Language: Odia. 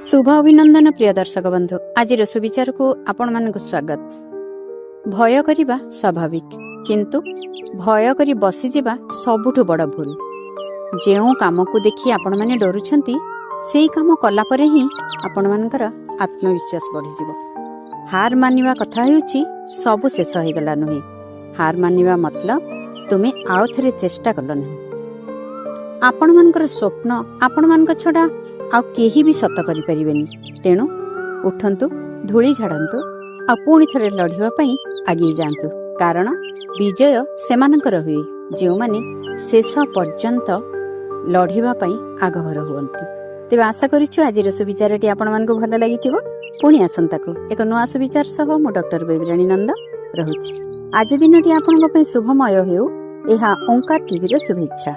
ଶୁଭ ଅଭିନନ୍ଦନ ପ୍ରିୟ ଦର୍ଶକ ବନ୍ଧୁ, ଆଜିର ସୁବିଚାରକୁ ଆପଣମାନଙ୍କୁ ସ୍ୱାଗତ। ଭୟ କରିବା ସ୍ୱାଭାବିକ, କିନ୍ତୁ ଭୟ କରି ବସିଯିବା ସବୁଠୁ ବଡ଼ ଭୁଲ। ଯେଉଁ କାମକୁ ଦେଖି ଆପଣମାନେ ଡରୁଛନ୍ତି, ସେଇ କାମ କଲା ପରେ ହିଁ ଆପଣମାନଙ୍କର ଆତ୍ମବିଶ୍ୱାସ ବଢ଼ିଯିବ। ହାର ମାନିବା କଥା ହେଉଛି ସବୁ ଶେଷ ହେଇଗଲା ନୁହେଁ। ହାର ମାନିବା ମତଲବ ତୁମେ ଆଉ ଥରେ ଚେଷ୍ଟା କଲ ନାହିଁ। ଆପଣମାନଙ୍କର ସ୍ୱପ୍ନ ଆପଣମାନଙ୍କ ଛଡ଼ା ଆଉ କେହି ବି ସତ କରିପାରିବେନି। ତେଣୁ ଉଠନ୍ତୁ, ଧୂଳି ଝାଡ଼ନ୍ତୁ ଆଉ ପୁଣି ଥରେ ଲଢ଼ିବା ପାଇଁ ଆଗେଇ ଯାଆନ୍ତୁ, କାରଣ ବିଜୟ ସେମାନଙ୍କର ହୁଏ ଯେଉଁମାନେ ଶେଷ ପର୍ଯ୍ୟନ୍ତ ଲଢ଼ିବା ପାଇଁ ଆଗଭର ହୁଅନ୍ତି। ତେବେ ଆଶା କରୁଛୁ ଆଜିର ସୁବିଚାରଟି ଆପଣମାନଙ୍କୁ ଭଲ ଲାଗିଥିବ। ପୁଣି ଆସନ୍ତାକୁ ଏକ ନୂଆ ସୁବିଚାର ସହ ମୁଁ ଡକ୍ଟର ବେବିରାଣୀ ନନ୍ଦ ରହୁଛି। ଆଜି ଦିନଟି ଆପଣଙ୍କ ପାଇଁ ଶୁଭମୟ ହେଉ, ଏହା ଓଙ୍କାର ଟିଭିର ଶୁଭେଚ୍ଛା।